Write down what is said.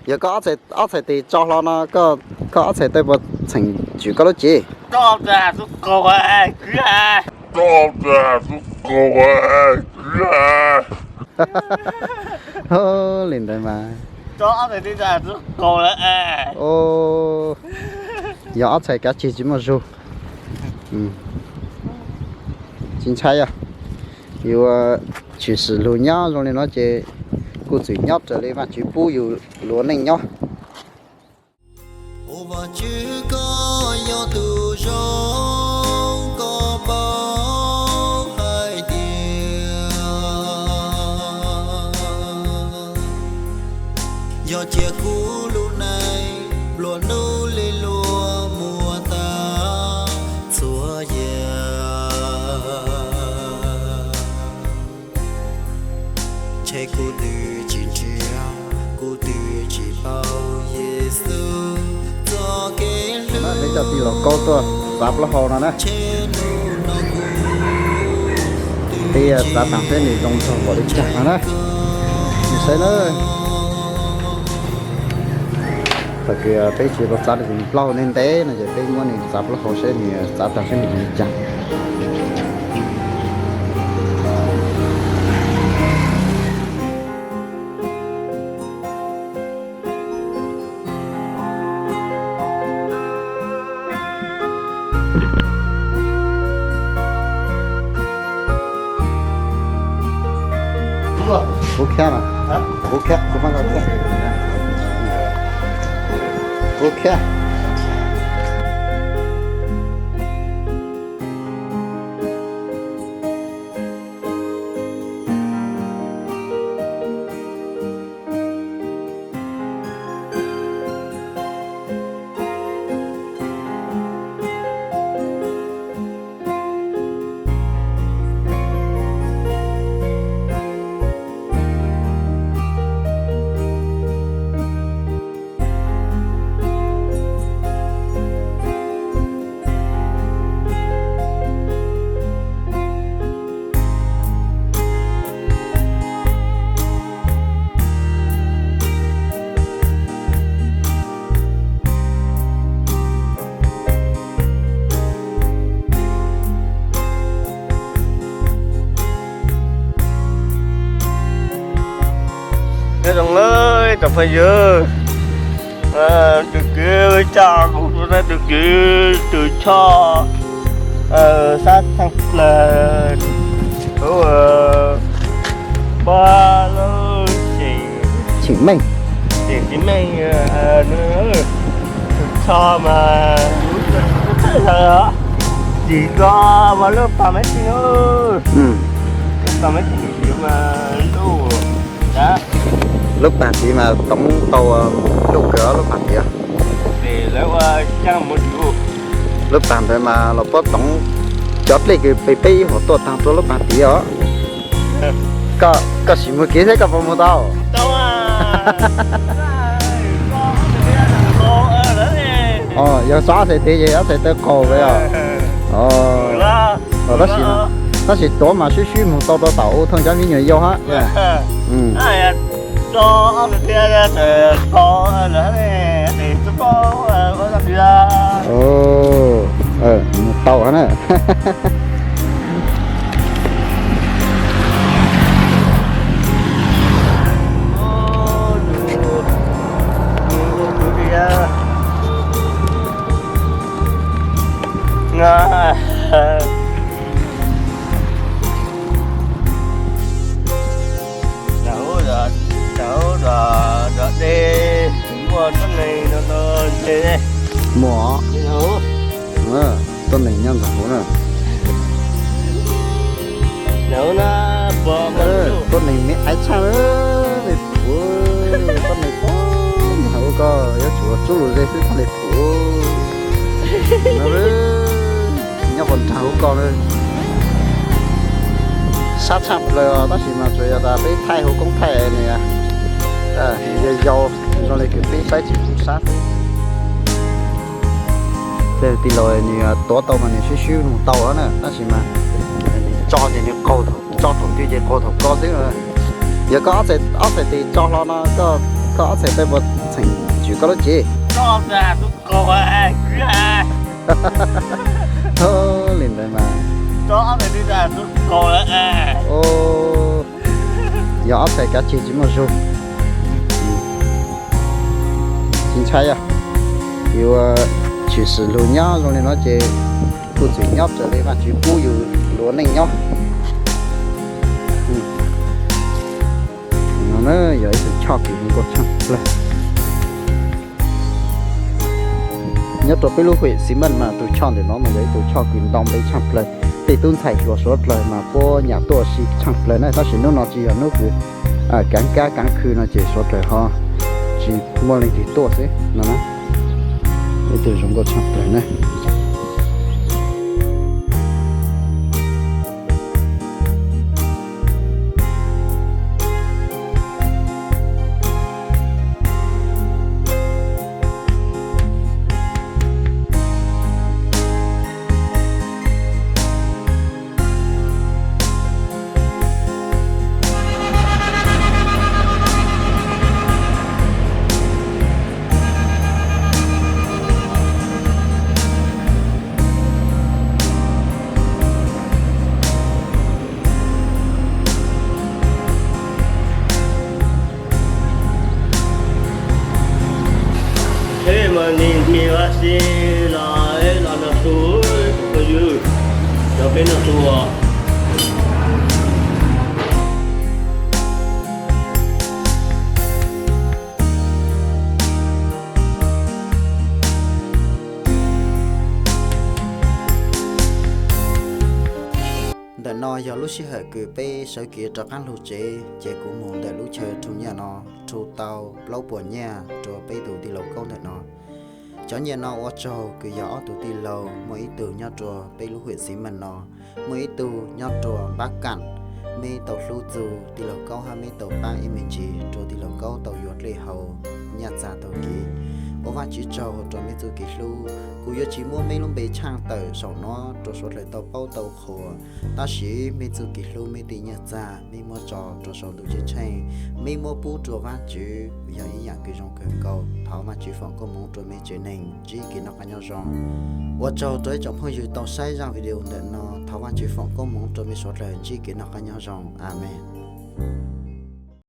Yog koj ob txhais tes tso hlo no, koj ob txhais tes puas txheem tswm koj lub cev? Li ntawd mas. Yog ob txhais kav tseg tsis muaj zug. Tsis ntshai yog. Yuav tshwm sim lug nyob zoo li no ces kuj txwm nyob raws li Vajtswv pub yus luag neej nyob. Ua Vajtswv koj yog tus zoo, koj paub hais tias yog cia kuv lub neej nplua nuj li luag muag tag txhua yam. Ntshe kuv twb tsis nrhiav, kuv twb tsis paub Yexus txoj kev hlub. Peb coj tij laug Kaub tuaj txav plaub hau no na. Peb txav taag seb nws zoo nraug npaum li caag no na. Nws saib na. Thaum kws peb tsis tau txav nws plaub hau ntev ntev no ces peb muab nws txav plaub hau seb nws txav taag seb nws zoo li caag. Kuv khiab mas. Kuv khiab, kuv pab koj khiab. Kuv khiab. Nyob zoo nawb tsoom phooj ywg, tus kwv coj kuv tuaj saib tus kwv tus choj sab thaaj plawg, hu ua Pog Lauj Xeem Meej, Xeem Meej, tus choj mas tsis ko mas lub pag maiv tij, lub pag maiv tij mas lub, lub pag tid mas toov tau luj kawg lub pag tid. Lub pag ntawd mas los puab toov cov dlej kws peb ib hom tuaj taag rua lub pag tid os. Koj sim mus kev seb koj puas mus tau. Yog tso ob txhais tes ces ob txhais taw qaug lawm os. Tab sis tuav mas swb swb mus tau rau tom u thooj cov me nyuam yaus hab. Mus tau na. Muaj, tuab neeg nyob ntawm hauv na. Tuab neeg me aiv tshaj, nej pum, tuab neeg pum, ua koj yuav tsum ua tsuj lus ze xwb txhob li pum. Nyob puas nrag ua koj na. Sab tshaj plaws tab sis mas tsuas yog tas peb thaij hu koob thaij nws yog yau zoo li kws peb saib tsis pum sab xwb. Tej tij laug nws tuav tau mas nws swb swb mus tau na tab sis mas nws tso ces nws qaug, tso thaum twg ces qaug thaum ko xwb. Yog koj ob txhais tes tso hlo no koj Txhob ob txhais tes puas txheem tswv koj lub cev? Li ntawd mas. Yog ob txhais kav tseg tsis muaj zug. Tsis ntshai yog yuav tshwm sim hlub nyob zoo li no ces kuj txwm nyob raws li Vajtswv pub yus ua neej nyob. No yog ib tug choj kws zoo nkauj tshaj plaws. Nyob rau peb lub huyện Xín Mần mas tus choj ntawm no mas yog ib tug choj kws ntau npe tshaj plaws. Tej tub ntxhais hluas suav dlawg mas puab nyam tuaj si tshaj plaws na, tab sis hnub no tsis yog hnub kws kaav kab kaav khw no ces suav dlawg ho tsis muaj leej twg tuaj xwb no. Ib tug zoo nkauj tshaj plaws na. Eb mas nim nim ua si los eb los noj su, phooj ywg, cov peb noj su os. Ntawm no yog lub sij hawm kws peb sawv kev rov qaab lug tsev, ces kuv moog ntawm lub chaw rhu nyaj no rhu tau plaub puas nyaj rua peb tug tij laug Kaub ntawm no. Cov nyaj no ua tsaug kws yog ob tug tij laug, muaj ib tug nyob rua peb lub huyện Xín Mần no, muaj ib tug nyob rua Npab Kam. Meb tau hlub txug tij laug Kaub hab meb tau paab ib me ntsis rua tij laug Kaub tau yuav dlej haus nyaj txag taug kev. Ua Vaajtswv tsaug rua meb txuj kev hlub. Kuv yuav tsis muab meb lub npe tshaaj tawm saum no rua suav dlawg tau paub tau qhuas, tab sis meb txuj kev hlub, meb tej nyaj txag meb muab tso rua sau ntuj ceeb tsheej, meb muab pub rua Vaajtswv, yog ib yaam kws zoo kawg nkaus. Thov Vaajtswv foom koob moov rua meb tsev neeg ntsib kev noj qab nyob zoo. Ua tsaug rua ib tsoom phooj ywg tau saib zaaj video ntawm no, thov Vaajtswv foom koob moov rua meb suav dlawg ntsib kev noj qab nyob zoo. Amees.